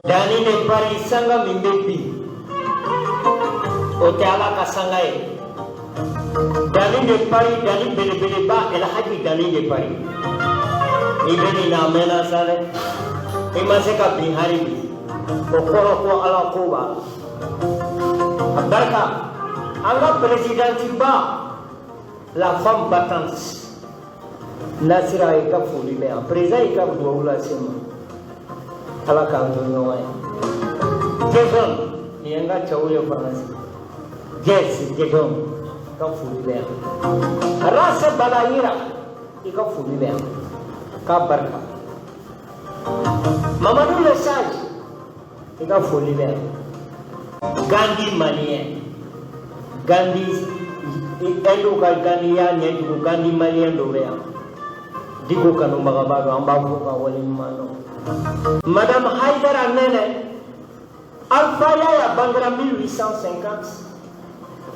Danni de Paris sanga min bɛ bi o tɛ Ala ka sanga ye. Danni de Paris, danni belebeleba, Elhaji Danni de Paris. I bɛ nin na a mɛnna sa dɛ, i ma se ka bin hali bi, o kɔrɔ ko Ala ko b'a la. A barika an ka présidente ba, la femme battante, Nasira, i ka foli bɛ yan. Président, i ka dugawu lase n ma, Ala k'an to ɲɔgɔn ye. Jason, nin ye n ka cɛw ye Faransi. Jess Jason ka foli bɛ yan. Rase Balayira, i ka foli bɛ yan k'a barika. Mamadou le Sage, i ka foli bɛ yan. Gandhi malien, Gandhi Hindu ka Gandhi y'a ɲɛjugu, Gandhi malien dɔ bɛ yan. Diko kanubagaba don, an b'a fo ka waleɲuman dɔn. Madame Haidara Nɛnɛ Alpha Yaya bangera 1850,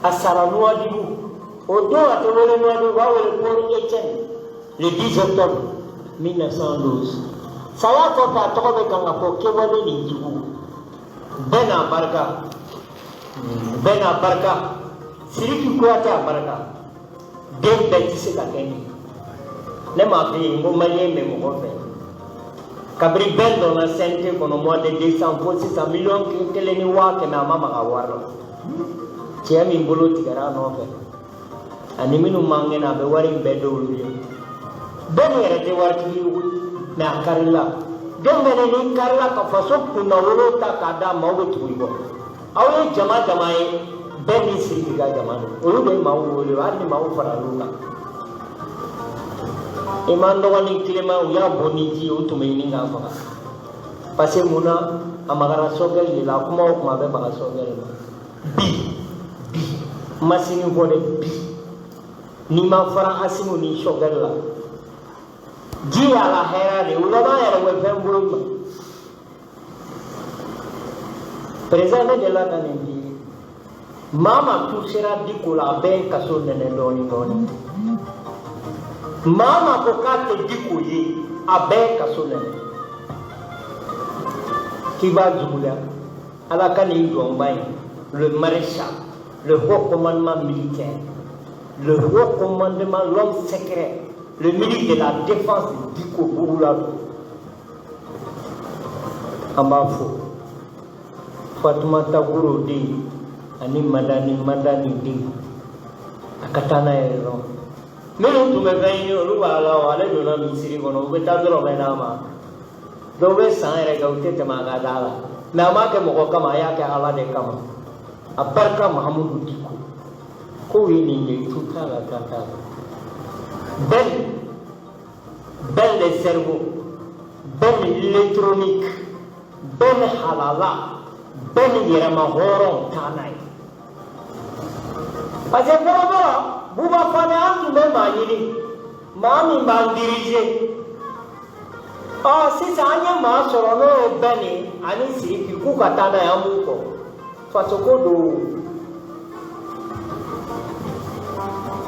a sara Nouadhibou. O don a tɛ wele Nouadhibou, u b'a wele Port Etienne, le 10 octobre 1912. Saya kɔfɛ, a tɔgɔ bɛ kan ka fɔ kɛwale ni jugu bɛɛ n'a barika, bɛɛ n'a barika. Sidiki Kuyate, a barika den bɛɛ tɛ se ka kɛ nin. Ne m'a f'i ye n ko malien bɛ mɔgɔ fɛ. Kabini bɛɛ donna CNT kɔnɔ mois de décembre fo sisan, 1 100 000, a ma maga wari la. Cɛ min bolo tigɛra a nɔfɛ ani minnu man kɛnɛ, a bɛ wari in bɛɛ d'olu ye. Bɛɛ ni yɛrɛ tɛ waritigi ye koyi, mais a karila den bɛɛ. Ni karila ka faso kunnawolo ta k'a d'a ma, aw bɛ tugu i kɔ. Aw ye jama jama ye, bɛɛ ni Sidiki ka jama don, olu bɛ maaw wele, hali ni maaw faral'u kan. I m'an dɔgɔnin Tilema, u y'a bɔ ni ji ye, u tun bɛ ɲini k'a faga. Parce que mun na? A magara Choguel de la. Kuma o kuma, a bɛ baga Choguel ma. Bi bi, n ma sini fɔ dɛ, bi n'i ma fara Assimi ni Choguel la, ji y'a la hɛrɛ de, u laban yɛrɛ u bɛ fɛn bolo ma. Président, ne delila ka nin f'i ye: maa maa touchera Diko la, a bɛɛ ye kaso nɛnɛ dɔɔni dɔɔni. Maa maa ko k'a tɛ Diko ye, a bɛɛ ye kaso nɛnɛ. K'i b'a juguya, Ala ka nin jɔnba ye, le maréchal, le haut commandement militaire, le haut commandement, l'homme secret, le ministre de la défense, Diko Bugula don. An b'a fo. Fatumata Goro den ani Madani Madani den, a ka taa n'a ye dɔrɔn. Minnu tun bɛ fɛn ɲini, olu b'a la o. Ale donna misiri kɔnɔ, u bɛ taa dɔrɔmɛ d'a ma. Dɔw bɛ san yɛrɛ kɛ, u tɛ tɛmɛ a ka da la. Mais a m'a kɛ mɔgɔ kama, a y'a kɛ Ala de kama. A barika Mahamudu Diko kow ye nin de ye. Tu t'a la, ta t'a la. Ben Ben le cerveau, Ben l'électronique, Ben halala, Ben yɛrɛma hɔrɔn, taa n'a ye. Parce que fɔlɔfɔlɔ, Buba Fane, an tun bɛ maa ɲini, maa min b'an diriger. Ɔ sisan an ye maa sɔrɔ, n'o ye Ben ye ani Sidiki, k'u ka taa n'a ye, an b'u kɔ. Fasoko don.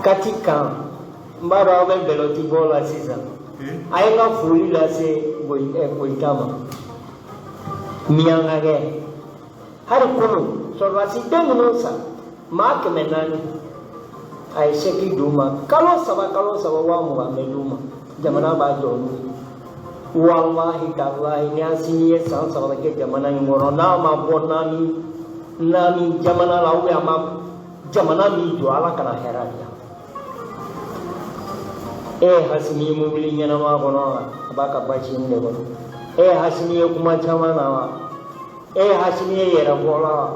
Kati kan, n b'a dɔn aw bɛ bɛlɔti bɔ la sisan. A ye n ka foli lase Goyita ma, miyankakɛ. Hali kunun, sɔrɔdasi den minnu sa, maa 400, a ye sɛki d'u ma kalo saba kalo saba, 20 000 bɛ d'u ma. Jamana b'a jɔ n'u ye. Walahi talahi, ni Asimi ye san 3 kɛ jamana in kɔnɔ, n'a ma bɔ naani naani jamana la, ou bien a ma jamana min jɔ, Ala kana hɛrɛ di yan. E ye Asimi ye mobili ɲɛnama kɔnɔ wa? A b'a ka basi de kɔnɔ. E ye Asimi ye kuma caman na wa? E ye Asimi ye yɛrɛfɔ la wa?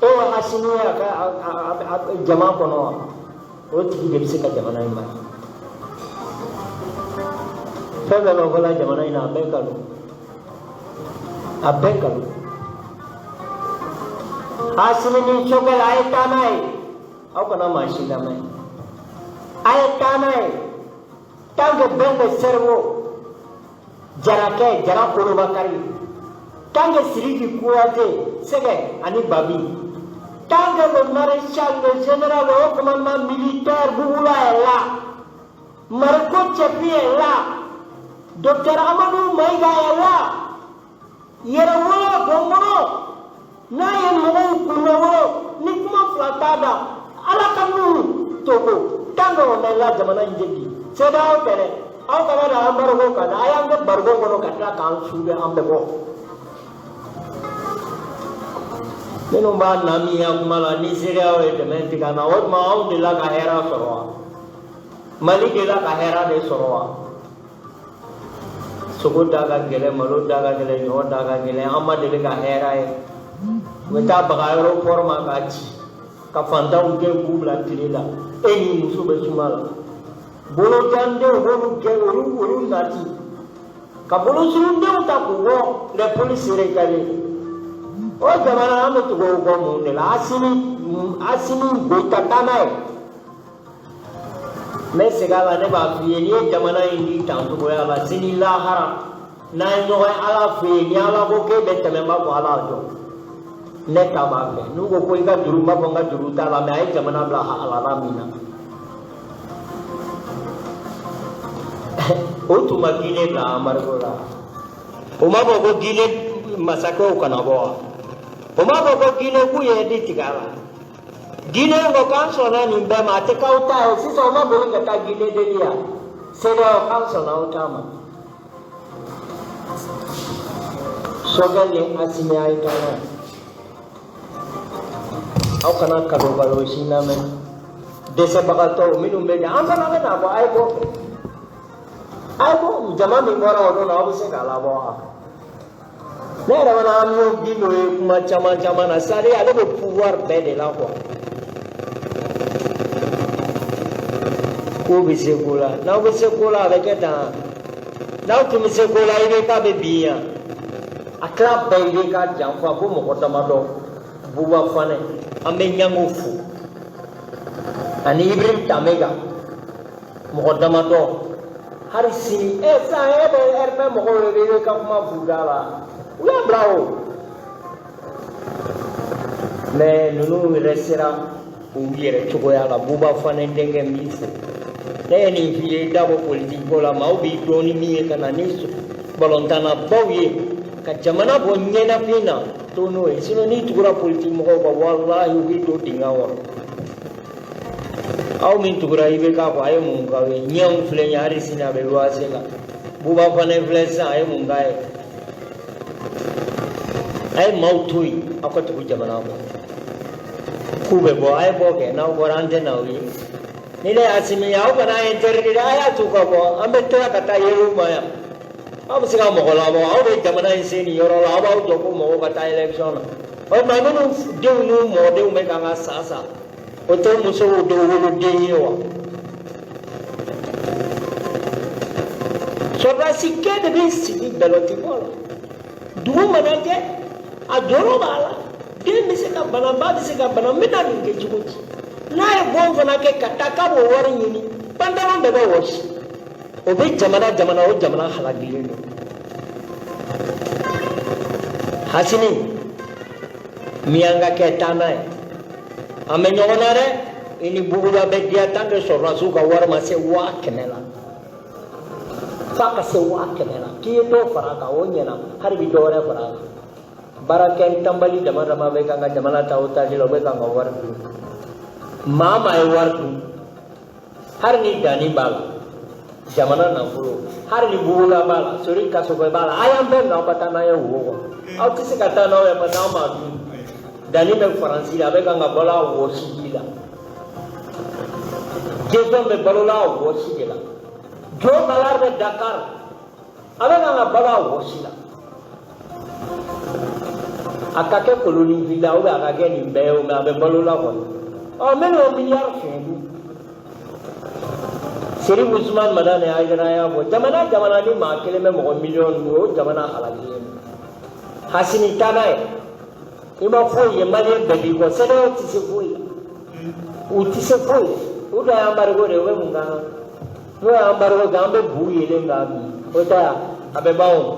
E ye Asimi ye a ka jama kɔnɔ wa? O tigi de bɛ se ka jamana in mara. Fɛn fɛn bɛ fɔla jamana in na, a bɛɛ nkalon, a bɛɛ nkalon. Asimi ni Choguel, a ye taa n'a ye. Aw kana maa si lamɛn, a ye taa n'a ye. Tant que Ben le cerveau, Jarakɛ Jara Kolobakari, tant que Sidiki Kouyaté, Sɛgɛ ani Babi, tant que le maréchal, le général, le haut commandement militaire Bouboula est là, Mariko Tchepi est là, docteur Amadou Maïga est là. Yɛrɛwolo dɔnbɔnɔ n'a ye mɔgɔw kunnawolo ni kuma fila t'a da ala ka n'u to ko tant que on est là jamana in tɛ bin. CEDEAO tɛ dɛ, aw kana na embargo kan dɛ, a y'an kɛ barigon kɔnɔ ka tila k'an suubɛ, an bɛ bɔ. Minnu b'a na min ya kuma la ni CEDEAO ye dɛmɛ tigɛ an na, o tuma anw delila ka hɛrɛ sɔrɔ wa? Mali delila ka hɛrɛ de sɔrɔ wa? Sogo da ka gɛlɛn, malo da ka gɛlɛn, ɲɔ da ka gɛlɛn, an ma deli ka hɛrɛ ye. U bɛ taa baga aéroport ma k'a ci ka fantanw gɛn k'u bila tile la, e ni muso bɛ suma la. Bolojandenw b'olu gɛn, olu nati ka bolosurundenw ta k'u bɔ les polices recalées. O jamana an bɛ tugu o kɔ mun de la? Asimi Goyita, taa n'a ye. N bɛ segin a la, ne b'a f'i ye, n'i ye jamana in di tan cogoya la, sini lahara n'an ye ɲɔgɔn ye Ala fɛ yen, ni Ala ko k'e bɛ tɛmɛ, n b'a fɔ Ala jɔ ne ta b'a fɛ. N'u ko ko i ka juru, n b'a fɔ n ka juru t'a la, mɛ a ye jamana bila halala min na, o tun ma Guinée bila embargo la. O m'a fɔ ko Guinée masakɛw kana bɔ wa? O m'a fɔ ko Guinée k'u ye aide tigɛ a la? Guinée ko k'an sɔnna nin bɛɛ ma, a tɛ k'aw ta ye. Sisan o ma boli ka taa Guinée deli yan, CEDEAO k'an sɔnna aw ta ma. Sogɛl ni Asimi, a ye taa n'a ye. Aw kana kalobalo si lamɛn. Dɛsɛbagatɔw minnu bɛ jan, an fana bɛ n'a fɔ a ye bɔ kɛ, a ye bɔ. Jama min bɔra o don na, aw bɛ se k'a labɔ wa? Ne yɛrɛ fana Amion Guindo ye kuma caman caman na, c'est à dire ale bɛ pouvoir bɛɛ de la quoi. K'u bɛ se ko la, n'aw bɛ se ko la, a bɛ kɛ tan. N'aw tun bɛ se ko la, IBK bɛ bin yan. A tila bɛɛ IBK janfa fo mɔgɔ damadɔ. Buba Fanɛ, an bɛ ɲango fo, ani Ibrahim Tamega, mɔgɔ damadɔ. Hali sini e sisan e bɛ RP mɔgɔw ye, i bɛ ka kuma f'u da la, u y'a bila o. Mais ninnu yɛrɛ sera u yɛrɛ cogoya la. Buba Fanɛ denkɛ, n b'i fo. Ne ye nin f'i ye, i da bɔ politiki ko la, maaw b'i dɔn ni min ye ka na ni balontannabaw ye ka jamana bɔ ɲɛnafin na, to n'o ye. Sinon n'i tugura politiki mɔgɔw kɔ, walahi u b'i don dingɛ kɔnɔ. Aw min tugura IBK kɔ, a ye mun k'aw ye? Ɲɛw filɛ nin ye, hali sini a bɛ luwanse la. Buba Fanɛ filɛ sisan, a ye mun k'a ye? A ye maaw to yen, aw ka tugu jamana kɔ. K'u bɛ bɔ, a ye bɔ kɛ. N'aw bɔra, an tɛ n'aw ye. Ni ne Asimi ye, aw kana interdit dɛ, a y'a t'u ka bɔ, an bɛ tila ka taa yɛlɛ u ma yan. Aw bɛ se ka mɔgɔ labɔ, aw bɛ jamana in se nin yɔrɔ la, aw b'aw jɔ ko mɔgɔw ka taa élection na. O tuma minnu denw n'u mɔdenw bɛ kan ka sa sa, o tɛ musow dɔw woloden ye wa? Sɔrɔdasikɛ de bɛ sigi bɛlɔtibɔ la, dugu mana jɛ, a jɔrɔ b'a la, den bɛ se ka bana, ba bɛ se ka bana, n bɛna nin kɛ cogo di? N'a ye bɔn fana kɛ ka taa k'a b'o wari ɲini, pantalon bɛɛ bɛ wɔsi. O bɛ jamana jamana, o jamana halakilen don. Hasini miyankakɛ, taa n'a ye, an bɛ ɲɔgɔn na dɛ. I ni bugula bɛ diya tant que sɔrɔdasiw ka wari ma se 100 000 la, f'a ka se 100 000 la. K'i ye dɔ fara a kan, o ɲɛna, hali bi dɔ wɛrɛ fara a kan. Baarakɛ tanbali dama dama bɛ k'an ka jamana ta otage la, u bɛ k'an ka wari dun. Maa maa ye wari dun, hali ni danni b'a la, jamana nafolo, hali ni bugula b'a la, sori kasɔgɔ b'a la, a y'an bɛɛ minɛ, aw ka taa n'an ye wo kɔnɔ. Aw tɛ se ka taa n'aw ye parce que anw b'a dun. Danni bɛ Faransi la, a bɛ kan ka balo a wɔsiji la. Jason bɛ balo la a wɔsi de la. Joe Ballard bɛ Dakar, a bɛ kan ka balo a wɔsi la. A ka kɛ koloninfin la ou bien a ka kɛ nin bɛɛ ye o, mais a bɛ balo la kɔni. Ɔ minnu ye miliyari suɲɛ dun, Serifu Usumani Madani Hayidara y'a fɔ, jamana jamana ni maa kelen bɛ mɔgɔ miliyɔn dun, o jamana halakilen don. Hasini, taa n'a ye, i ma foyi ye, maliyɛn bɛɛ b'i kɔ. CEDEAO tɛ se foyi la, u tɛ se foyi la. U dɔ ye embargo de ye, u bɛ mun k'an na? N'o ye embargo kɛ, an bɛ bu yelen k'a min, o tɛ yan, a bɛ ban o.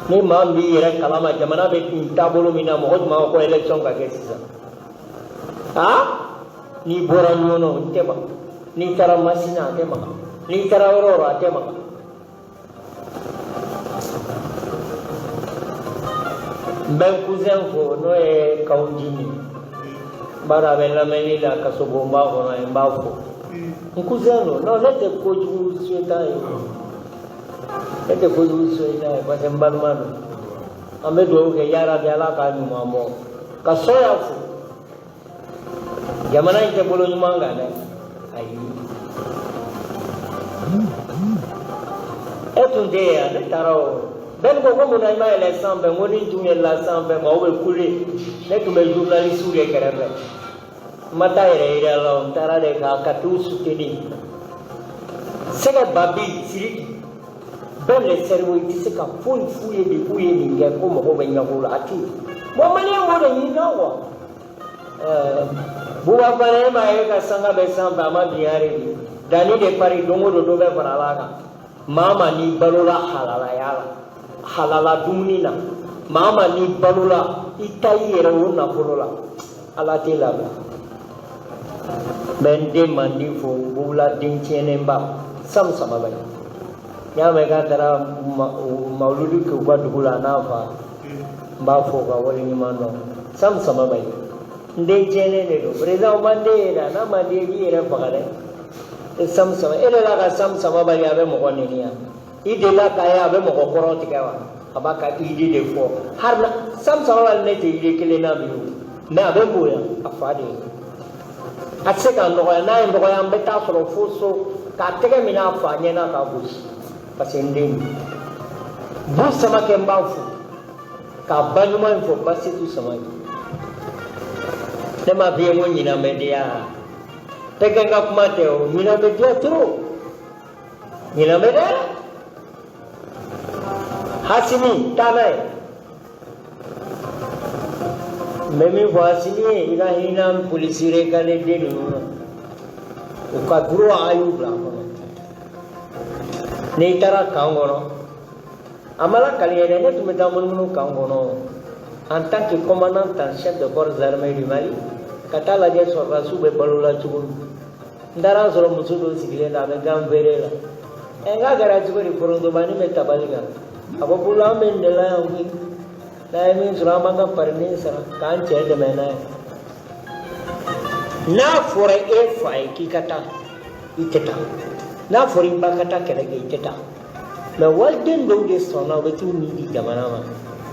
Ni maa min b'i yɛrɛ kalama, jamana bɛ nin taabolo min na, mɔgɔ jumɛn ko élection ka kɛ sisan? Aa, n'i bɔra ɲɔnɔ, n tɛ maga. N'i taara Masina, a tɛ maga. N'i taara yɔrɔ o yɔrɔ, a tɛ maga. N bɛ n cousin fo n'o ye Kawu Jimi, n b'a dɔn a bɛ lamɛnni la kasobonba kɔnɔ yen, n b'a fo. N cousin don. Non, ne tɛ kojugu souhaiter ye, ne tɛ kojugu souhaiter ye parce que n balima don. An bɛ dugawu kɛ, yarabi Ala k'a ɲuman bɔ. Ka sɔya fo. Jamana in tɛ bolo ɲuman kan dɛ, ayi. E tun tɛ yen, ne taara o bɛɛ ko ko munna i ma yɛlɛ sanfɛ? N ko ni n tun yɛlɛla sanfɛ, maaw bɛ kule. Ne tun bɛ journaliste de kɛrɛfɛ, n ma taa yɛrɛ yira la o, n taara de ka t'u soutenir. Sɛgɛ babi Sidiki bɛɛ le cerveau, i tɛ se ka foyi f'u ye de k'u ye nin kɛ ko mɔgɔw bɛ ɲagu la, a tɛ yen. Bon, maliyɛn b'o de ɲini na quoi. Buba fana, e m'a ye ka sanga bɛ sanfɛ, a ma bin hali bi. Danni de pari, don o don dɔ bɛ fara a kan. Maa ma n'i balola halalaya la, halala dumuni na, maa ma n'i balola i ta i yɛrɛ o nafolo la, Ala t'e labila. N bɛ n den mandi fo, Bubula den tiɲɛnenba Sam Samabali. N y'a mɛn k'a taara mawuludu kɛ u ka dugu la a n'a fa, n b'a fo ka waleɲuman dɔn. Sam Samabali, n den tiɲɛnen de don. Président, o man den ye dɛ, n'a man di ye, k'i yɛrɛ faga dɛ. E Sam Sama, e delila ka Sam Samabali a bɛ mɔgɔ neni yan? I delila k'a ye a bɛ mɔgɔ kɔrɔ tigɛ wa? A b'a ka idée de fɔ. Hali na Sam Samabali, ne tɛ idée kelen na bi o, mais a bɛ bonya a fa de ye. A tɛ se k'a nɔgɔya, n'a ye nɔgɔya, an bɛ taa sɔrɔ fo so k'a tɛgɛ minɛ a fa ɲɛna k'a gosi, parce que n den don. Bu Samakɛ, n b'a fo k'a ba ɲuman in fɔ, Basitu Samake. Ne m'a f'i ye n ko ɲinan bɛ diya, tɛ kɛ n ka kuma tɛ o, ɲinan bɛ diya trop, ɲinan bɛ dɛ. Hasimi, taa n'a ye. N bɛ min fɔ Hasimi ye, i ka hinɛ polisi recalé den ninnu na, u ka droit a y'u bila a kɔnɔ. N'i taara camp kɔnɔ, a ma lakali ye dɛ, ne tun bɛ taa munumunu camp kɔnɔ en tant que commandant en chef des forces armées du Mali, ka taa lajɛ sɔrɔdasiw bɛ balo la cogo min. N taara sɔrɔ muso dɔ sigilen don, a bɛ gan feere la. Ɛ, n k'a kɛra cogo di, forontobani bɛ tabali kan? A ko bolo an bɛ nin de la yan koyi, n'a ye min sɔrɔ, an b'an ka parinin sara k'an cɛ dɛmɛ n'a ye. N'a fɔra e fa ye k'i ka taa, i tɛ taa. N'a fɔra i ba ka taa kɛlɛ kɛ, i tɛ taa. Mais waliden dɔw de sɔnna, u bɛ t'u ni di jamana ma.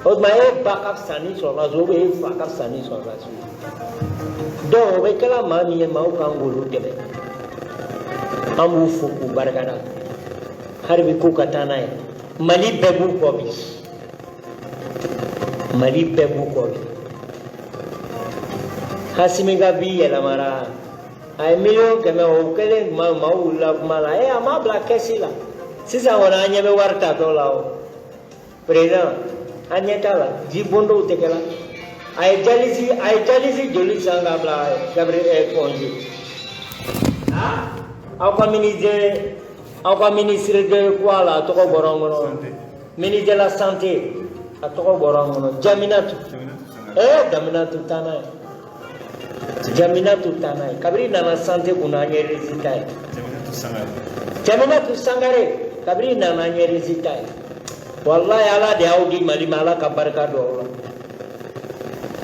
O tuma e ba ka fisa ni sɔrɔdasi, ou bien e fa ka fisa ni sɔrɔdasi ye. Donc o bɛ kɛla maa min ye, maaw kan k'olu dɛmɛ. An b'u fo k'u barikada hali bi, k'u ka taa n'a ye. Mali bɛɛ b'u kɔ bi, Mali bɛɛ b'u kɔ bi. Hasimi ka bi yɛlɛmara, a ye 100 000 000 o kɛlen tuma, maaw wulila kuma la. E, a m'a bila kɛsi la sisan kɔni, an ɲɛ bɛ wari tatɔ la. O président, an ɲɛ t'a la, ji bondɔw tɛ kɛla. A ye dialyse, a ye dialyse joli san k'a bila Gabriel Point G? Aw ka ministre, aw ka ministre de quoi la, a tɔgɔ bɔra n kɔnɔ, ministre de la santé, a tɔgɔ bɔra n kɔnɔ, Jaminatu. Jaminatu, taa n'a ye. Jaminatu, taa n'a ye. Kabini nana santé kunna, an ye résultat ye. Jaminatu Sangare, kabini nana, an ye résultat ye. Wallahi, Ala de y'aw di Mali ma. Ala ka barika don aw la,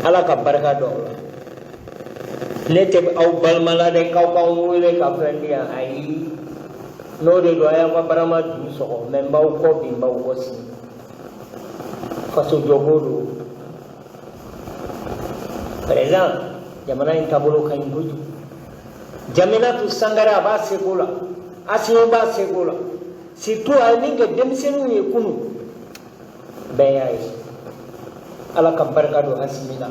Ala ka barika don aw la. Ne tɛ aw balima la dɛ, k'aw k'anw wele ka fɛn di yan, ayi. N'o de don, a y'aw ka barama ju sɔgɔ. Mais n b'aw kɔ bi, n b'aw kɔ sini. Faso jɔko don. Président, jamana in taabolo ka ɲi kojugu. Jaminatu Sangare, a b'a seko la, Asimi b'a seko la. Surtout a ye min kɛ denmisɛnninw ye kunun, bɛɛ y'a ye. Ala ka barika don Asimi la,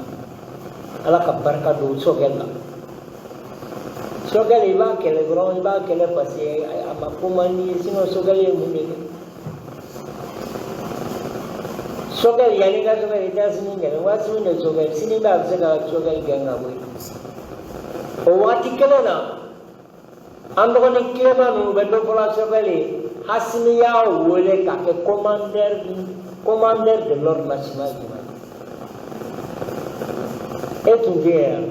Ala ka barika don Sogɛl la. Sogɛl, i b'a kɛlɛ dɔrɔn, i b'a kɛlɛ parce que a ma ko man di ye. Sinon Sogɛl ye mun de kɛ? Sogɛl, yanni ka Sogɛl, i tɛ Asimi kɛlɛ. Ko Asimi de Sogɛl, sini bɛ a bɛ se ka Sogɛl gɛn ka bɔ yen. O waati kelen na, an dɔgɔnin tilema ninnu bɛ dɔ fɔla Sogɛl ye. Asimi y'a wele k'a kɛ commandeur de l'ordre national du Mali. E tun tɛ yen yan.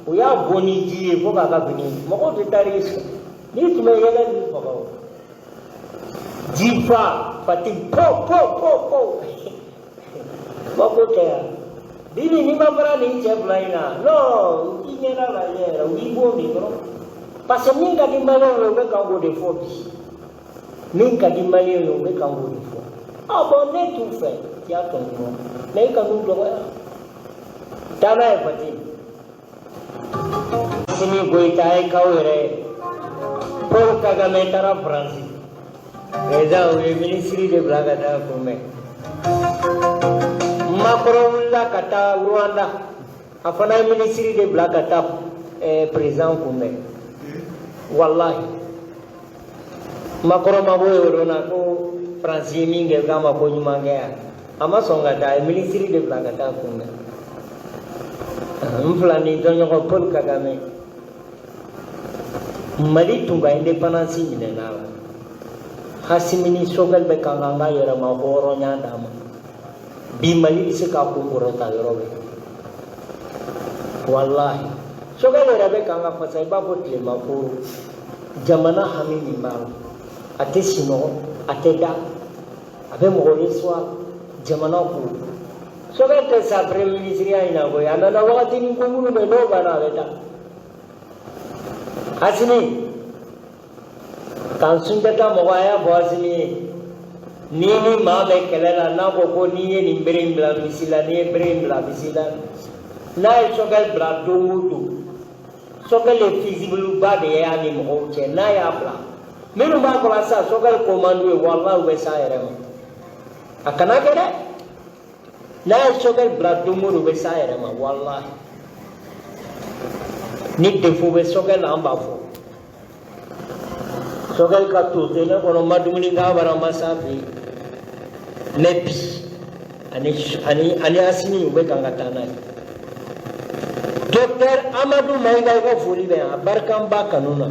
U y'a bɔ ni ji ye fo k'a ka fini. Mɔgɔw tɛ taa sɔrɔ n'i tun bɛ yɛlɛ b'i faga o ji fa fati po po po po. Kabako tɛ yan. Bi ni n'i ma fara nin cɛ fila in na, non, u t'i ɲɛda lajɛ yɛrɛ, u b'i bon de dɔrɔn. Parce que min ka di maliyɛnw ye, u bɛ kan k'o de fɔ bi. Min ka di maliyɛnw ye, u bɛ kan k'o de fɔ. Ah bon, ne t'u fɛ, i y'a tɔn dɔrɔn. Mais i kan'u dɔgɔya. Taa n'a ye Fati. Assimi Goïta ye k'aw yɛrɛ ye. Paul Kagame taara Faransi. Président, u ye minisiri de bila ka taa kunbɛn. Macron wulila ka taa Rwanda. A fana ye minisiri de bila ka taa président kunbɛn. Wallahi. Macron ma bɔ yen o don na ko Faransi ye min kɛ k'a ma ko ɲuman kɛ yan. A ma sɔn ka taa, a ye minisiri de bila ka taa kunbɛn. N fila ni tɔɲɔgɔn Paul Kagame. Mali tun ka indépendance minɛna la. Assimi ni Choguel bɛ kan k'an ka yɛrɛma hɔrɔnya d'a ma. Bi Mali bɛ se k'a kun kɔrɔta yɔrɔ bɛɛ. Walahi. Choguel yɛrɛ bɛ kan ka fasa i b'a fɔ tilema kooro. Jamana hami min b'a la. A tɛ sunɔgɔ, a tɛ da. A bɛ mɔgɔ recevoir jamana ko. Choguel tɛ sa premier ministre ya in na koyi. A nana wagati ni ko minnu bɛ n'o banna a bɛ taa. Assimi kan Sunjata mɔgɔ a y'a fɔ Assimi ye n'i ni maa bɛ kɛlɛ la n'a ko ko n'i ye nin bere in bila misi la n'i ye bere in bila misi la n'a ye Choguel bila don o don Choguel ye fusible ba de ye a ni mɔgɔw cɛ n'a y'a bila minnu b'a kɔrɔ sisan Choguel ko man d'u ye walahi u bɛ s'a yɛrɛ ma a kana kɛ dɛ n'a ye Choguel bila don o don u bɛ s'a yɛrɛ ma walahi ni défaut bɛ Choguel la an b'a fɔ Choguel ka to tɛ ne kɔnɔ n ma dumuni k'a bara n ma s'a fɛ yen mais bi ani ani ani Assimi u bɛ kan ka taa n'a ye docteur Amadou Maïga i ka foli bɛ yan a barika n ba kanu na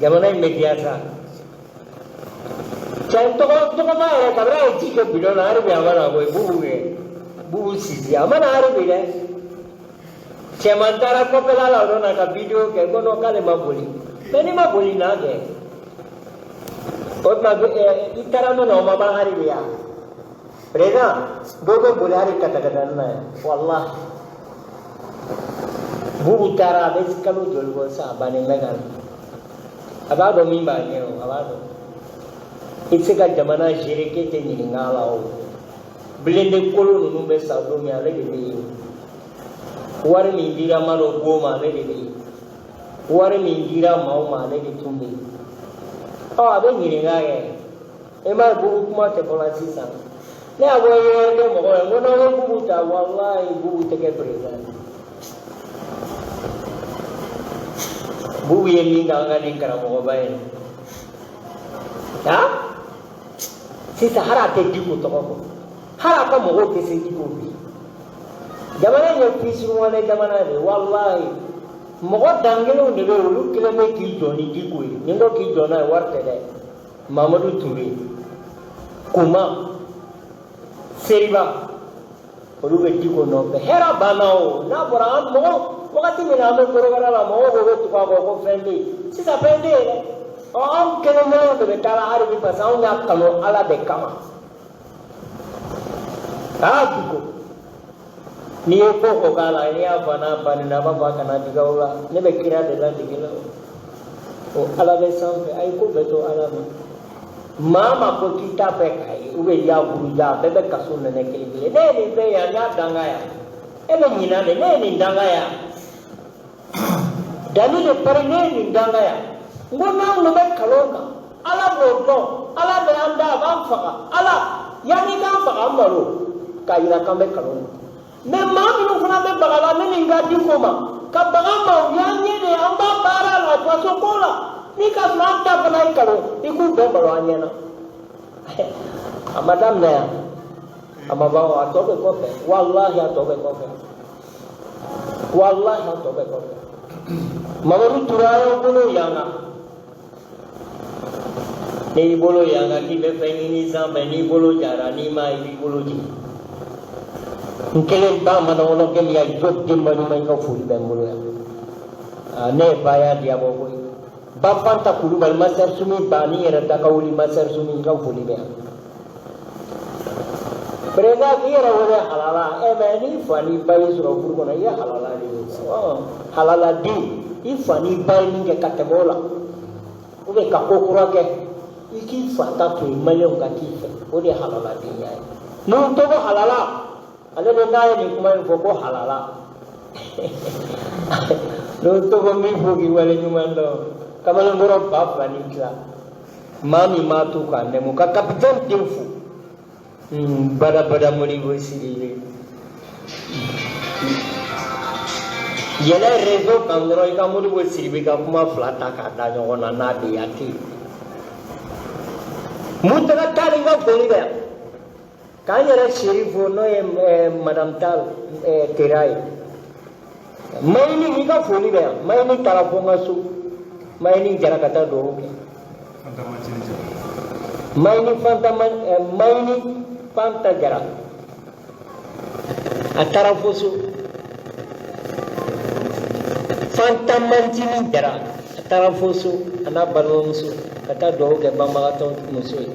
jamana in bɛ diya sa cɛ tɔgɔ tɔgɔma yɛrɛ kabini a ye ji kɛ bidɔn na hali bi a ma na koyi Boubou kɛ Boubou Cissé a ma na hali bi dɛ cɛman taara kɔfɛla la o don na ka vidéo kɛ ko non k'ale ma boli mais n'i ma boli na kɛ o tuma i taara min na o ma ban hali bi yan président dɔw bɛ boli hali katakatani na yan walahi Boubou taara a bɛ kalo joli bɔ sisan a bannen bɛ ka na a b'a dɔn min b'a ɲɛ o a b'a dɔn i tɛ se ka jamana gérer k'e tɛ ɲininka a la o blindé kolo ninnu bɛ sa don min ale de bɛ yen wari min dira Mado Go ma ale de bɛ yen wari min dira maaw ma ale de tun bɛ yen ɔ a bɛ ɲininka kɛ e m'a ye Boubou kuma tɛ fɔla sisan ne y'a fɔ URD mɔgɔw ye n ko n'aw ye Boubou ta walahi Boubou tɛ kɛ président ye Boubou ye min kɛ an ka nin karamɔgɔba in na ha sisan hali a tɛ Dicko tɔgɔ fɔ hali a ka mɔgɔw tɛ se Dicko bi jamana in ye fisuruwale jamana de ye walahi mɔgɔ dan kelenw de bɛ yen olu kelen bɛ k'i jɔ ni Dicko ye ni n ko k'i jɔ n'a ye wari tɛ dɛ Mamadu Ture Kuma Seriba olu bɛ Dicko nɔfɛ hɛrɛ banna o n'a fɔra an mɔgɔ wagati min na an bɛ korokara la mɔgɔw ko ko tugu a kɔ ko fɛn tɛ yen sisan fɛn tɛ yen dɛ ɔ anw kelen kelenw de bɛ taa la hali bi parce que anw y'a kanu Ala de kama aa Dicko n'i ye ko ko k'a la n'i y'a fɔ n'a banni na a b'a fɔ a kana digi aw la ne bɛ kira de ladege la o Ala bɛ sanfɛ a ye ko bɛɛ to Ala ma maa ma ko k'i t'a fɛ k'a ye ou bien i y'a buruja a bɛɛ bɛ kaso nɛnɛ kelen kelen ne ye nin fɛn yan n y'a danga yan e bɛ ɲinɛ de ne ye nin danga yan danni de pari ne ye nin danga yan n ko n'anw de bɛ kalon kan Ala b'o dɔn Ala bɛ an da a b'an faga Ala yanni k'an faga an balo k'a yira k'an bɛ kalon kan mais maa minnu fana bɛ baga la ne ni n ka Dicko ma ka baga ma u y'an ye de an b'a baara la faso ko la ni ka sɔrɔ an ta fana ye kalon i k'u bɛɛ balo an ɲɛna a ma daminɛ yan a ma ban a tɔ bɛ kɔfɛ walahi a tɔ bɛ kɔfɛ walahi a tɔ bɛ kɔfɛ Mamadu Ture a y'aw bolo yanga n'i y'i bolo yanga k'i bɛ fɛn ɲini sanfɛ n'i bolo jara n'i ma i b'i bolo jigin n kelen ba mana wɔlɔ kɛ min ya jɔ denba ɲuman i ka foli bɛ n bolo yan ne ye ba ya diya bɔ koyi ba Fanta Kulubali Master Sumi ba ni yɛrɛ da ka wuli Master Sumi i ka foli bɛ yan. Président k'i yɛrɛ wele halala, ɛ mais n'i fa n'i ba y'i sɔrɔ furu kɔnɔ, i ye halala de ye. Halala den, i fa n'i ba ye min kɛ ka tɛmɛ o la, ou bien ka ko kura kɛ, i k'i fa ta to yen, maliyɛnw ka k'i fɛ, o de ye halaladenya ye. N'u tɔgɔ halala, ale de n'a ye nin kuma in fɔ ko halala. N'o tɔgɔ min fo k'i wale ɲuman dɔn, kamalenkɔrɔ 2000 ni tila, maa min m'a to k'a nɛmu, ka kapitɛni den fo. Badabada Modibo Sidibe, yɛlɛ réseau kan dɔrɔn, i ka Modibo Sidibe ka kuma fila ta k'a da ɲɔgɔn na, n'a bɛ yen, a tɛ yen. Mutaga Tall, i ka foli bɛ yan. K'an yɛrɛ seri fo, n'o ye madame Tall Tera ye. Mayini, i ka foli bɛ yan. Mayini taara fo n ka so, Mayini jara ka taa dugawu kɛ. Mayini Fanta, Mayini Fanta Jara, a taara fo so. Fanta Mantini Jara, a taara fo so, a n'a balimamuso ka taa dugawu kɛ banbagatɔ muso ye,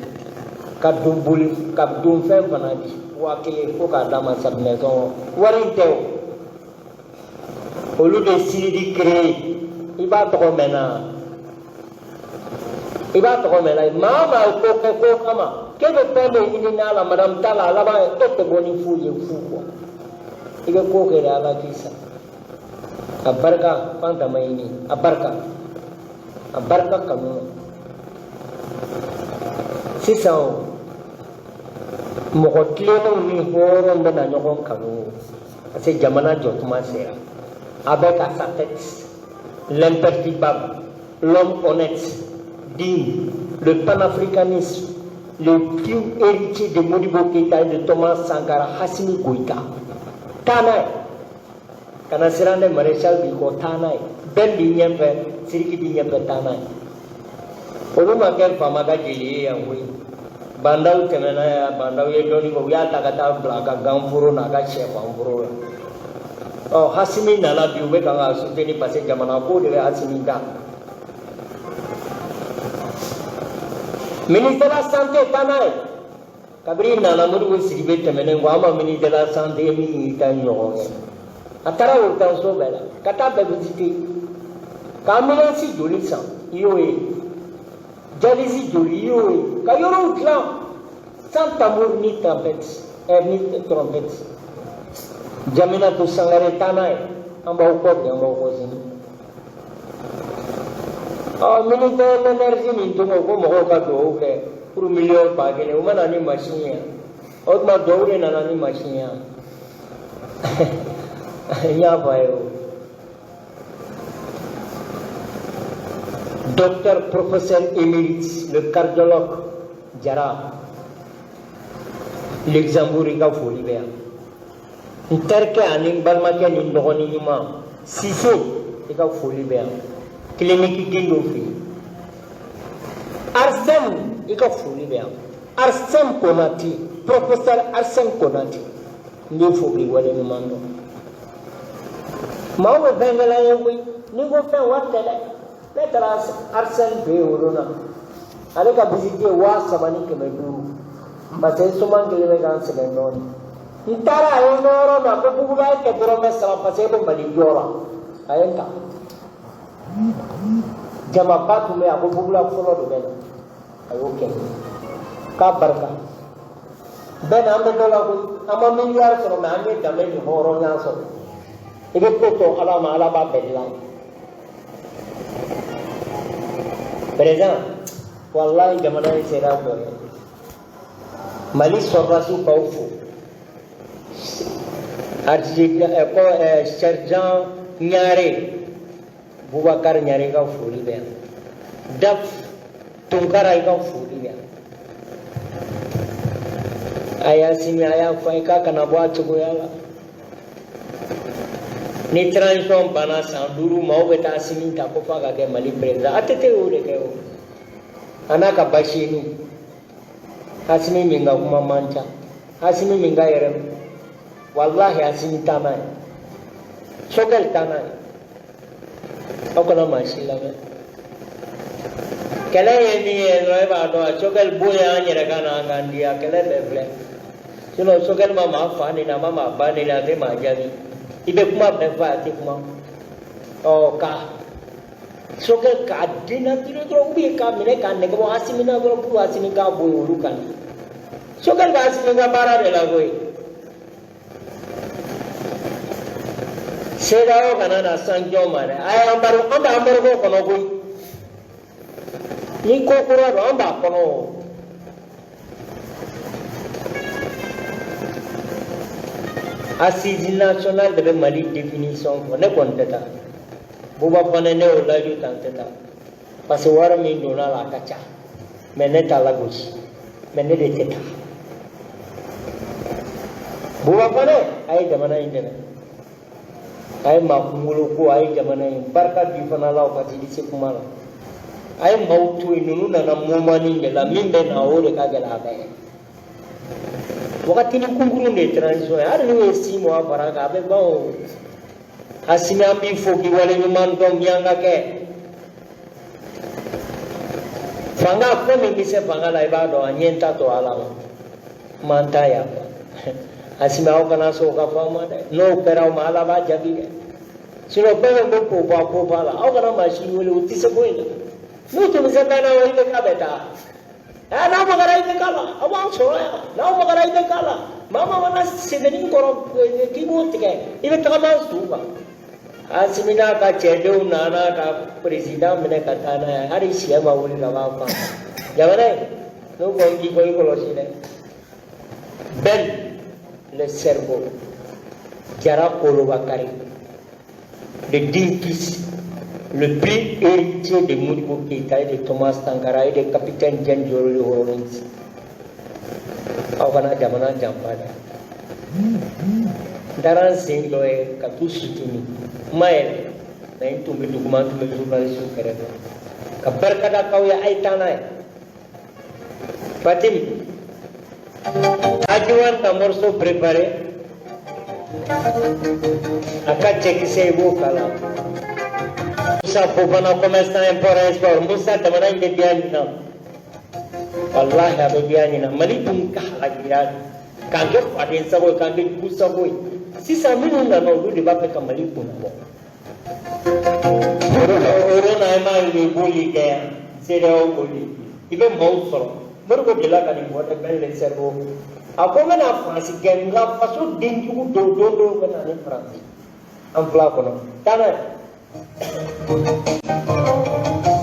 ka don boli ka don fɛn fana di, 1000 ko k'a d'a ma safunɛ sɔngɔ. Wari in tɛ o, olu de CIRDI créé. I b'a tɔgɔ mɛn na, i b'a tɔgɔ mɛn na. Maa o maa ko kɛ ko kama k'e bɛ fɛn dɔ ɲini n'a la, madame t'a la, a laban e tɛ bɔ ni foyi ye fu kɔ. I bɛ ko kɛ de, Ala k'i sara. A barika Fanta ma ɲini, a barika, a barika kanu na. Sisan o, mɔgɔ tilennenw ni hɔrɔnw bɛna ɲɔgɔn kanu o, parce que jamana jɔ tuma sera. Avec à sa tête l'imperturbable, l'homme honnête, digne, le panafricaniste, le pur héritier de Modibo Keïta et de Thomas Sankara, Assimi Goïta. Taa n'a ye, kana siran dɛ, maréchal b'i kɔ, taa n'a ye. Bɛn b'i ɲɛfɛ, Siriki b'i ɲɛfɛ, taa n'a ye. Olu ma kɛ faama ka jeli ye yan koyi. Bandaw tɛmɛna yan, bandaw ye dɔɔnin kɛ, u y'a ta ka taa bila a ka ganforo n'a ka sɛfanforo la. Ɔ, Hasimi nana bi, u bɛ kan k'a soutenir parce que jamana ko de bɛ Hasimi da. Ministre de la santé, taa n'a ye. Kabini nana Modibo Sidibe tɛmɛnen kɔ, an ma ministre de la santé min y'i ta ɲɔgɔn kɛ. A taara hôpital bɛɛ la ka taa bɛɛ visiter, ka ambulance joli san, i y'o ye, dialyse joli, i y'o ye, ka yɔrɔw dilan sans tambour ni tempête, ni trompette. Jaminatou Sangare, taa n'a ye. An b'aw kɔ bi, an b'aw kɔ sini. Ɔ, ministère de l'énergie min tɔgɔ ko mɔgɔw ka dugawu kɛ pour miliyɔn 1000, u ma na ni machine ye, o tuma dugawu de nana ni machine ye. N y'a fɔ a ye o. Docteur professeur émérite, le cardiologue Jara, Luxembourg, i ka foli bɛ yan. N terikɛ ani n balimakɛ ni n dɔgɔnin ɲuman Sise, i ka foli bɛ yan, clinique Gindo fɛ yen. Arsène, i ka foli bɛ yan. Arsène Konate, professeur Arsène Konate, n b'i fo k'i waleɲuman dɔn. Maaw bɛ fɛn kɛla ye koyi, n'i ko fɛn wari tɛ dɛ. Ne taara Arsène fɛ yen o don na, ale ka visite ye 3500, parce que soman kelen bɛ k'an sɛgɛn dɔɔnin. N taara, a ye n yɔrɔ min, a ko Buguba, e kɛ dɔrɔmɛ 3 parce que e bɛ Mali jɔ la. A ye n ta, jamaba tun bɛ yen, a ko Bugula fɔlɔ de bɛ na, a y'o kɛ k'a barika. Bɛɛ na an bɛ dɔ la koyi, an ma miliyari sɔrɔ, mais an ye danbe ni hɔrɔnya sɔrɔ. I bɛ ko to Ala ma, Ala b'a bɛɛ dilan. Président, walahi, jamana in sera dɔ ye. Mali sɔrɔdasiw k'aw fo. Ko sergent Ɲare, Bubakar Ɲare, i ka foli bɛ yan. Daf Tunkara, i ka foli bɛ yan. A y'a sini, a y'a fɔ a ye k'a kana bɔ a cogoya la. Ni transition banna san 5, maaw bɛ taa sini ta ko f'a ka kɛ Mali président. ATT y'o de kɛ o, a n'a ka basini. Asimi min ka kuma man ca, Asimi min ka yɛrɛ, walahi, Asimi taa n'a ye, Sogɛli taa n'a ye, aw kana maa si lamɛn. Kɛlɛ ye min ye dɔrɔn, e b'a dɔn, Sogɛli bo ye an yɛrɛ ka na an k'an diya kɛlɛ bɛɛ filɛ. Sinon Choguel ma maa fa neni, a ma maa ba neni, a tɛ maa jaabi. I bɛ kuma bɛɛ fɔ, a tɛ kuma. Ɔ ka Choguel k'a dénaturer dɔrɔn ou bien k'a minɛ k'a nɛgɛ bɔ Assimi na dɔrɔn pour Assimi k'a bɔ yen, olu kan. Choguel bɛ Assimi ka baara de la koyi. CEDEAO kana na sanction ma dɛ. A ye embargo, an bɛ embargo kɔnɔ koyi. Ni ko kura don, an b'a kɔnɔ o. Assise nationale de bɛ Mali définition fɔ, ne kɔni tɛ taa. Buba fana, ne y'o layidu ta, n tɛ taa. Parce que wari min donna la, a ka ca. Mais ne t'a lagosi. Mais ne de tɛ taa. Buba fana, a ye jamana in dɛmɛ. A ye maa kunkolo ko, a ye jamana in barika bi fana la, o parce que i bɛ se kuma la. A ye maaw to yen, ninnu nana moment de la, min bɛ na, o de ka gɛlɛn a bɛɛ ye. Wagatinin kunkurun de ye transition ye, hali n'u ye 6 mois fara a kan, a bɛ ban o. Assimi, an b'i fo k'i waleɲuman dɔn, miyanka kɛ. Fanga, fɛn min bɛ se fanga la, i b'a dɔn, a ɲɛ t'a to ala ma. Man t'a yan. Assimi, aw kana sɔn o ka fɔ aw ma dɛ. N'o kɛra aw ma, Ala b'a jaabi dɛ. Sinon fɛn fɛn bɛ ko bɔ a ko ba la, aw kana maa si wele, u tɛ se ko in la. N'u tun bɛ se fɛn na, i bɛ k'a bɛ taa. Ɛ, n'aw magara i bɛ k'a la, aw b'an sɔrɔ yan. N'aw magara i bɛ k'a la. Maa maa mana sɛbɛnni kɔrɔ k'i b'o tigɛ, i bɛ tagama su kan. Assimi n'a ka cɛdenw nana ka président minɛ ka taa n'a ye, hali sɛ ma wuli ka b'a fan. Jamana in, n'o ko k'i bɔ i kɔlɔsi dɛ. Ben le cerveau, Jara Kolobakari, le digne fils, le plus héritier de Modibo Keïta et de Thomas Sankara et de capitaine Jen Jolly Rawlings. Aw kana jamana janfa dɛ. N taara n sen dɔ ye ka t'u soutenir. N ma yɛlɛ, mais n tun bɛ duguma, n tun bɛ journaliste kɛrɛfɛ. Ka barika da k'aw ye, a ye taa n'a ye. Fatim, Ajiwan ka morceau préparé, a ka cɛkisɛ, i b'o kala. Musa Fofana, commerçant import export. Musa, jamana in bɛ diya ɲinan, walahi a bɛ diya ɲinan. Mali dun ka halakira k'an kɛ faden sago ye, k'an kɛ jugu sago ye. Sisan minnu nana, olu de b'a fɛ ka Mali kunna bɔ. O na e m'a ye, i b'oli kɛ yan, CEDEAO b'oli, i bɛ maaw sɔrɔ. Modibo delila ka nin fɔ dɛ, Ben le cerveau. A ko n bɛna Faransi gɛn, nka faso denjugu dɔw don dɔw bɛ na ni Faransi. An filɛ a kɔnɔ. Taa n'a ye.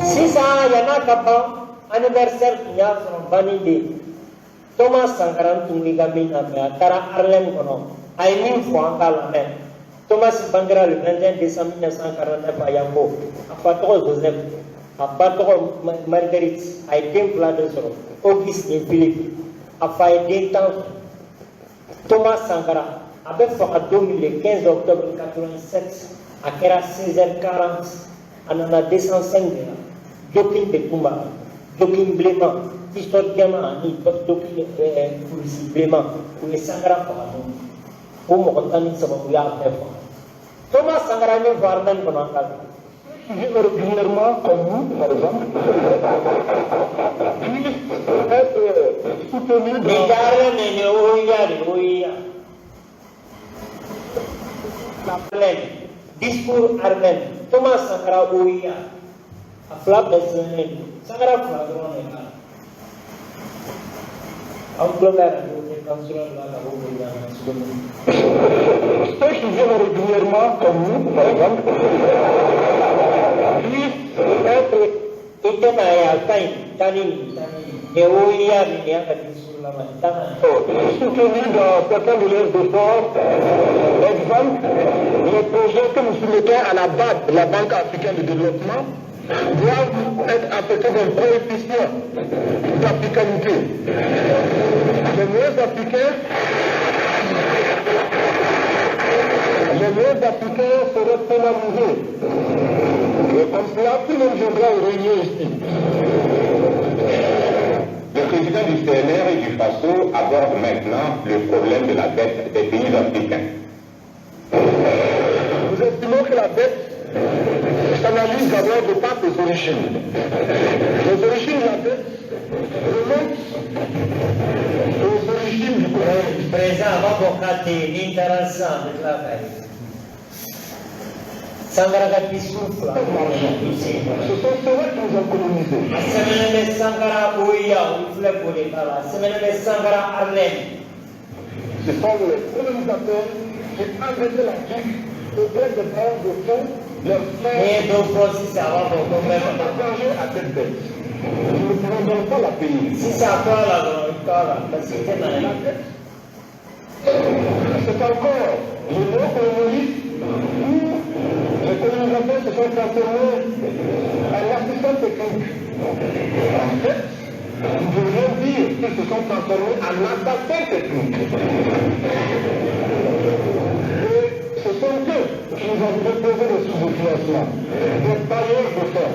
Sisan yann'a ka ban, anniversaire tun y'a sɔrɔ banni de ye. Thomas Sankara tun b'i ka min na, mais a taara Harlem kɔnɔ. A ye min fɔ, an k'a lamɛn. Thomas bangera le 21 décembre 1949 à Yango. A fa tɔgɔ Joseph, a ba tɔgɔ Marguerite. A ye den fila de sɔrɔ, Auguste ni Philippe. A fa ye den 10 sɔrɔ. Thomas Sankara, a bɛ faga don min, le 15 octobre 87, a kɛra 16h40. A nana 205 de la. Jogging de tun b'a la, jogging bilenman, t-shirt jɛman ani jogging kulusi bilenman. U ye Sankara faga don min, o mɔgɔ 13, u y'a bɛɛ faga. Thomas Sankara ye min fɔ Harlem kɔnɔ, an k'a dɔn. Régulièrement, comme nous, par exemple, puissent être soutenus Nin dans tɛ Harlem ye, nin ye OUA de ye, OUA. Harlem, discours Harlem, Thomas Sankara, OUA. A fila bɛɛ sɛbɛnnen don. Sankara fila dɔrɔn de b'a la. An tulo bɛ radio fréquence la ka bɔ Burkina cogo min. Ceux qui viennent régulièrement, comme nous, par exemple, puissent être I tɛna ye, a ka ɲi, taa ni nin, taa ni nin. Nin ye OUA de, nin y'a ka discours laban ye, taa n'a ye. Soutenus dans certains de leurs efforts. Exemple, les projets que nous soumettons à la BAD, la Banque africaine de développement, doivent être affectés d'un coefficient d'africanité. Les mieux africains, les mieux africains seraient pénalisés. Et comme cela, tout le monde viendra aux réunions ici. Le président du CNR et du FASO aborde maintenant le problème de la dette des pays africains. Nous estimons que la dette s'analyse d'abord de par ses origines. Les origines de la dette remontent aux origines régime du colonialisme. Président a b'a fɔ k'a tɛ yen, ni n taara sisan a bɛ tila k'a ye. Sankara ka discours fila i sen. Ce sont ceux-là qui nous ont colonisés. A sɛbɛnnen bɛ Sankara OUA, o filɛ k'o de k'a la. A sɛbɛnnen bɛ Sankara Harlem. Ce sont les colonisateurs qui enlevaient l'Afrique auprès des bailleurs de fonds, leurs N'i frères, ye dɔ fɔ sisan, a b'a fɔ ko n bɛ faga. étrangers à cette dette. Nous ne pouvons donc pas la payer. Sisan a to a la dɔrɔn, i to a la parce que i tɛ na ye. C'est encore le néocolonialisme où les colonisateurs se sont transformés en assistants techniques. En fait, nous devrions dire qu'ils se sont transformés en assassins techniques. Et ce sont eux qui nous ont proposé des sources de financement, des bailleurs de fonds,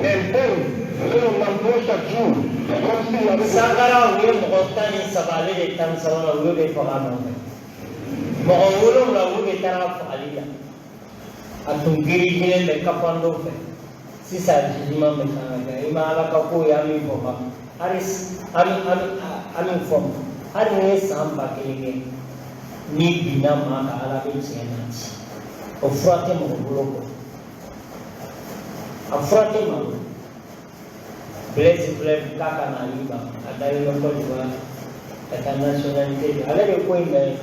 internes que l'on emploie chaque jour, comme s'il y avait des Sankara, u ye mɔgɔ 13, ale de 13nan, u y'o de faga a nɔfɛ. Mɔgɔ 7, olu de taara fagali la. A tun dirigelen bɛ Kafando fɛ. Sisan jugement bɛ kan ka kɛ. I ma Ala ka ko ye, an min fɔ ban. Hali an an min fɔ, hali ni ye san 1000 kɛ, n'i binna maa kan, Ala bɛ tiɲɛ nati. O fura tɛ mɔgɔ bolo kɔ. A fura tɛ maa bolo. Blaise filɛ k'a ka na Liban, a dalen bɛ Côte d'Ivoire ka taa nationalité di. Ale de ko in bɛɛ ye.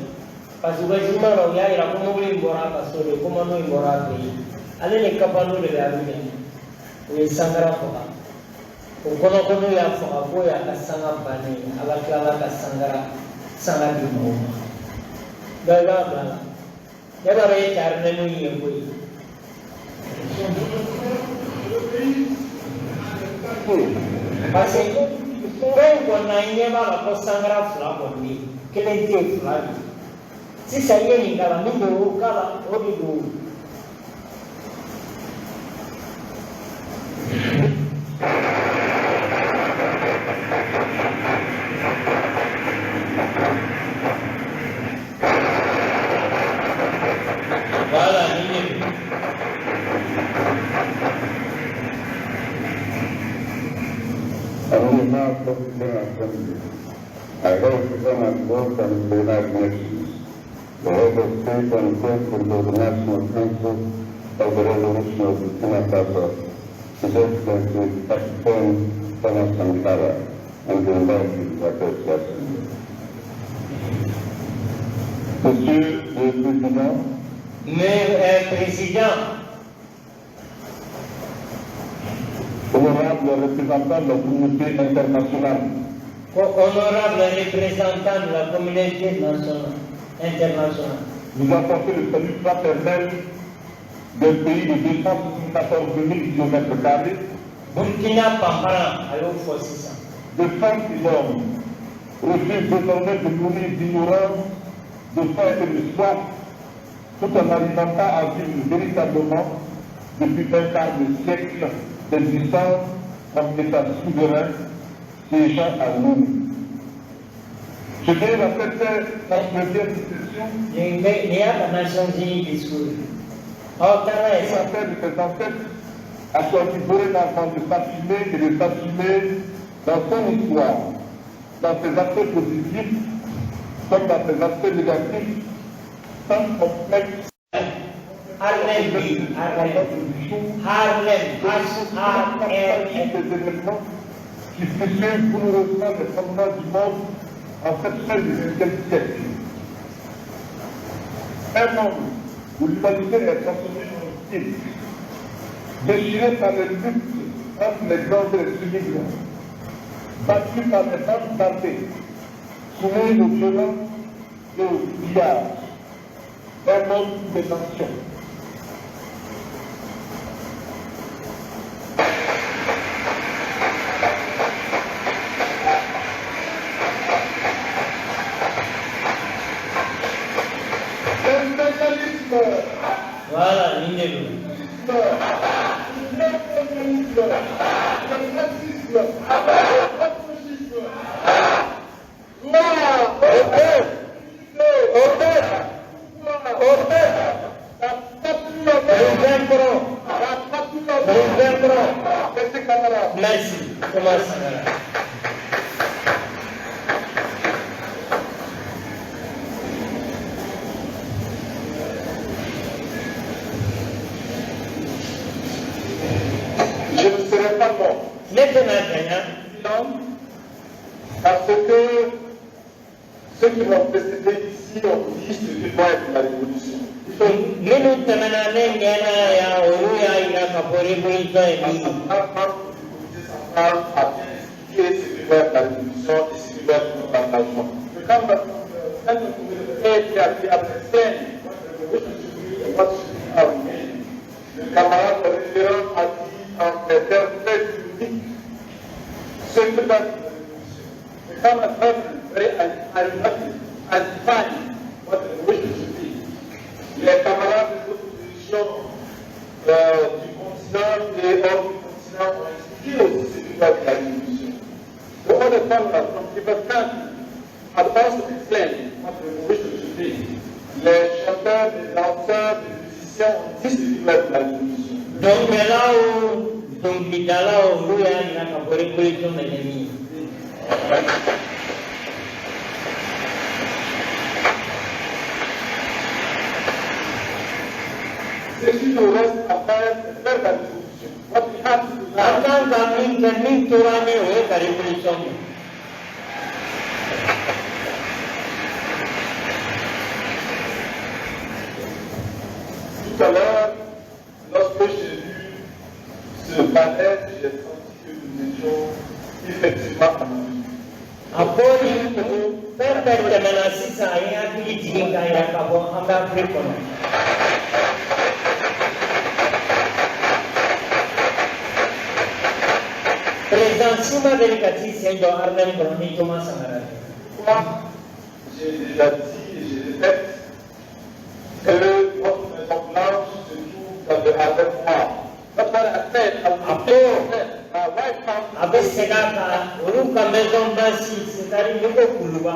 Parce que u ka jugement na, u y'a yira ko mobili in bɔra a ka so de, commando in bɔra a fɛ yen. Ale ni Kafando de bɛ Abidjan. U ye Sankara faga. O kɔnɔ ko n'u y'a faga k'o y'a ka sanga bannen ye. Ala tilala ka Sankara sanga di mɔgɔw ma. Donc i b'a bila la. Ne b'a dɔn e carilen n'u ye koyi. Parce que ko in kɔni na, i ɲɛ b'a la ko Sankara fila kɔni bɛ yen. Kelen tɛ yen, fila bɛ yen. Sisan i ye nin k'a la, min don o k'a la, o de don. Voilà, nin de don. On behalf of the Assembly, I hope to come and welcome the United Nations, the head of state and president of the National Council of the Revolution of Burkina Faso, His Excellency Captain Thomas Sankara, and the invited to address the Assembly. Monsieur le Président, Mais président, honorable représentant de la communauté internationale, ko honorable représentant de la communauté nationale, internationale. Vous apportez le salut fraternel d'un pays de 214 000 km, Burkina Pampara, a y'o fɔ sisan. De femmes et d'hommes refusent désormais de mourir d'ignorance, de faim et de soif, tout en n'arrivant pas à vivre véritablement depuis un quart de siècle d'existence comme État souverain siégeant à l'ONU. Je dirais la cette 39e session Nin bɛ nin y'a ka Nations Unies discours ye. Aw taara ye sa. La de ses ancêtres a choisi dorénavant de s'affirmer et de s'assumer dans son histoire, dans ses aspects positifs comme dans ses aspects négatifs, sans complexe. Harlem bi Harlem. Harlem H A R M. Des événements qui fusillent douloureusement les fondements du monde en cette fin du XXe siècle. Un monde où l'humanité est transformée en cirque, déchirée par les luttes entre les grands et les semi-grands, battue par les bandes armées, soumise aux violences et au pillage. Un monde des nations. L'impérialisme, Voilà, nin de don. l'impérialisme, le racisme, le fascisme. Non, au peuple, au peuple, au peuple, la patrie Nous vaincrons. la patrie Nous vaincrons. Merci camarades. Merci. Thomas Sankara. Ne tɛna janya. Parce que ceux qui m'ont précédé ici ont dit ce que doit être la révolution. Minnu tɛmɛna ne ɲɛna yan, olu y'a yira k'a fɔ révolution ye min ye. A bien expliqué ce que doit être la révolution et ce que doit être notre engagement. Mais quand le communauté qui a pris après scène, le camarade référent a dit en des termes très uniques ce que doit être la révolution. Mais quand le peuple a defined what the revolution should be, les camarades des oppositions du continent et hors du continent ont expliqué aussi ce que doit être la révolution. The other comrades from different countries have also explained what the revolution should be. Les chanteurs, les danseurs, les musiciens ont dit ce que doit être la révolution. Dɔnkɛlaw, dɔnkilidalaw, olu y'a yira k'a fɔ révolution bɛ kɛ min ye. Ce qui nous reste à faire, c'est faire la révolution. What we have to do An now, kan ka min kɛ, min tora an ye, o ye ka révolution kɛ. Tout à l'heure, lorsque j'ai vu ce panel, j'ai senti que nous étions effectivement en Afrique. A ko ni fɛn bɛɛ tɛmɛna sisan, a ye hakili jigin k'a yira k'a fɔ an bɛ Afiriki kɔnɔ. Président si ma deli ka t'i sen jɔ Harlem kɔnɔ ni Thomas Sankara tɛ. Moi, j'ai déjà dit et je répète que notre Maison Blanche se trouve dans le Harlem noir. That's what I said. I will say my wife found A bɛ segin a kan, olu ka Maison Blanche, c'est-à-dire n'i ko kuluba,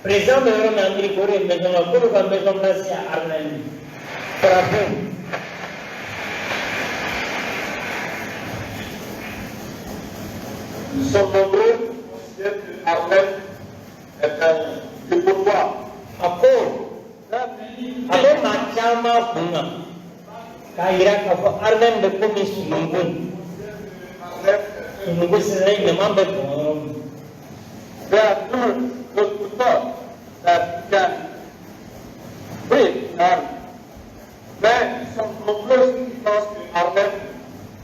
président bɛ yɔrɔ min Amérique, o de ye Maison Blanche, k'olu ka Maison Blanche ye Harlem ye. Farafin. Nous sommes nombreux qui considèrent que Harlem est un dépotoir. A ko a bɛ maa caman kun na k'a yira k'a fɔ Harlem bɛ komi sununkun. Sununkun sisan, ɲama bɛ bɔn yɔrɔ min. There are numerous those who thought that can break Harlem. Mais nous sommes nombreux qui pensent que Harlem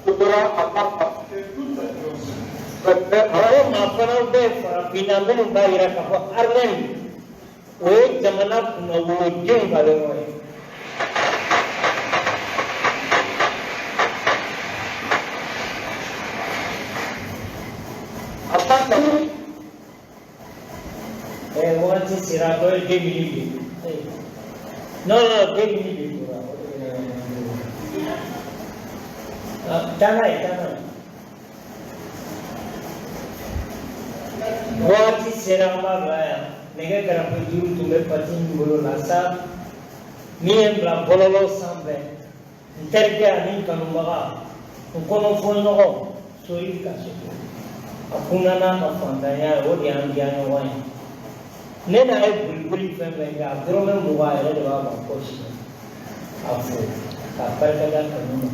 devra avoir appliqué toute sa dimension. A ko maa fana bɛ farafinna minnu b'a yira k'a fɔ Harlem, o ye jamana kunnawolodenw ka yɔrɔ ye. En tant qu'Afrique, Wagati sera, dɔ ye 2 minutes de. Non, non, 2 minutes de tora. Ah, taa n'a ye, taa n'a ye. Waati sera, an b'a bila yan. Nɛgɛ kɛrɛfɛ juru tun bɛ pati min bolo la sa, min ye n bila bɔlɔlɔ sanfɛ, n terikɛ ani n kanubaga, n kɔnɔfɔɲɔgɔn Soyi Kasogo, a kunna n'a ka fantanya ye, o de y'an diya ɲɔgɔn ye. Ne n'a ye boliboli fɛn fɛn kɛ, a dɔrɔmɛ 20 yɛrɛ de b'a ka pɔsi a fo k'a barika da kanu na.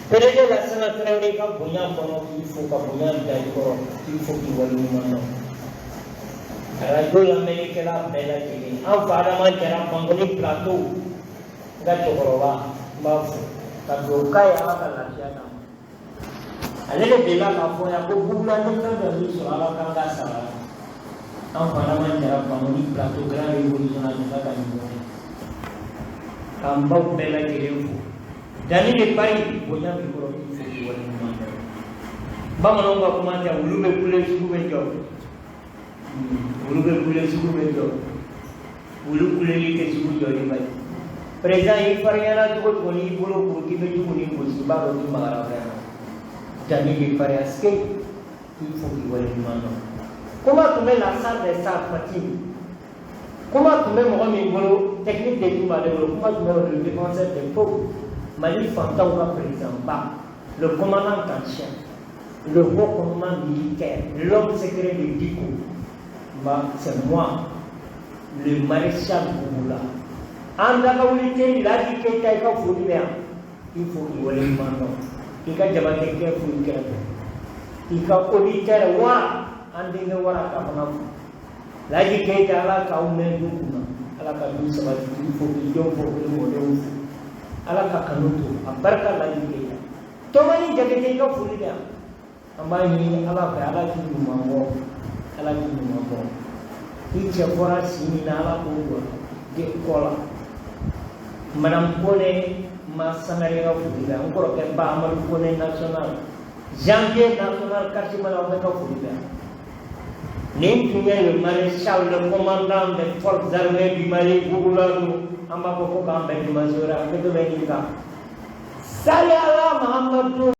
PDG Lasana Tarawele ka bonya kɔnɔ, k'i fo ka bonya bila i kɔrɔ, k'i fo k'i waleɲuman dɔn. Arajo lamɛnnikɛla bɛɛ lajɛlen, an fa Adama Jara, Bankoni Plateau, n ka cɛkɔrɔba, n b'a fo ka dugawu k'a ye, Ala ka lafiya d'a ma. Ale de delila k'a fɔ yan ko bugula ni fɛn fɛn b'i sɔrɔ, Ala kan ka sara. An fa Adama Jara, Bankoni Plateau, grand révolutionnaire ka nin ye. K'an baw bɛɛ lajɛlen fo. Danni de Paris, bonya b'i kɔrɔ, k'i fo k'i waleɲuman dɔn. Bamananw ka kuma tɛ, wulu bɛ kule, sugu bɛ jɔ. Wulu bɛ kule, sugu bɛ jɔ. Wulu kuleli tɛ sugu jɔli bali. Président, i farinyana cogo cogo, n'i bolo kuru k'i bɛ jugu ni gosi, i b'a dɔn k'i magara fɛn na. Danni de Paris, aske k'i fo k'i waleɲuman dɔn. Kuma tun bɛ la salle des salles Fatim. Kuma tun bɛ mɔgɔ min bolo, technique de tun b'ale bolo, kuma tun bɛ le défenseur des pauvres, Mali fantanw ka président ba, le commandant en chef, le haut commandant militaire, l'homme secret de Dicko, bah, c'est moi, le maréchal Bouboula. An da ka wuli teli Ladi Keita, i ka foli bɛ yan, k'i fo k'i waleɲuman dɔn, k'i ka jamakɛ fo i kɛrɛfɛ. I ka auditeur wara, an denkɛ wara ka fana fo. Laji Keyita, Ala k'aw mɛn du kunna, Ala ka du sabati. K'i fo, k'i denw fo, k'i mɔdenw fo, Ala ka kanu to a barika. Laji Keyita, Tɔmani Jakite, i ka foli bɛ yan. An b'a ɲini Ala fɛ, Ala k'i ɲuman bɔ, Ala k'i ɲuman bɔ. I cɛ bɔra si min na, Ala k'o bɔ kɔ la. Madame Kone ma Sangare ka foli bɛ yan. N kɔrɔkɛ ba Amadu Kone national, Janvier national, quartier mana, aw bɛɛ ka foli bɛ yan. Nin tun ye le maréchal, le commandant des forces armées du Mali, Buguladu. An b'a fɔ ko k'an bɛn dimanche wɛrɛ. A kɛtɔ bɛ ɲini kan sali ala Mahamadu.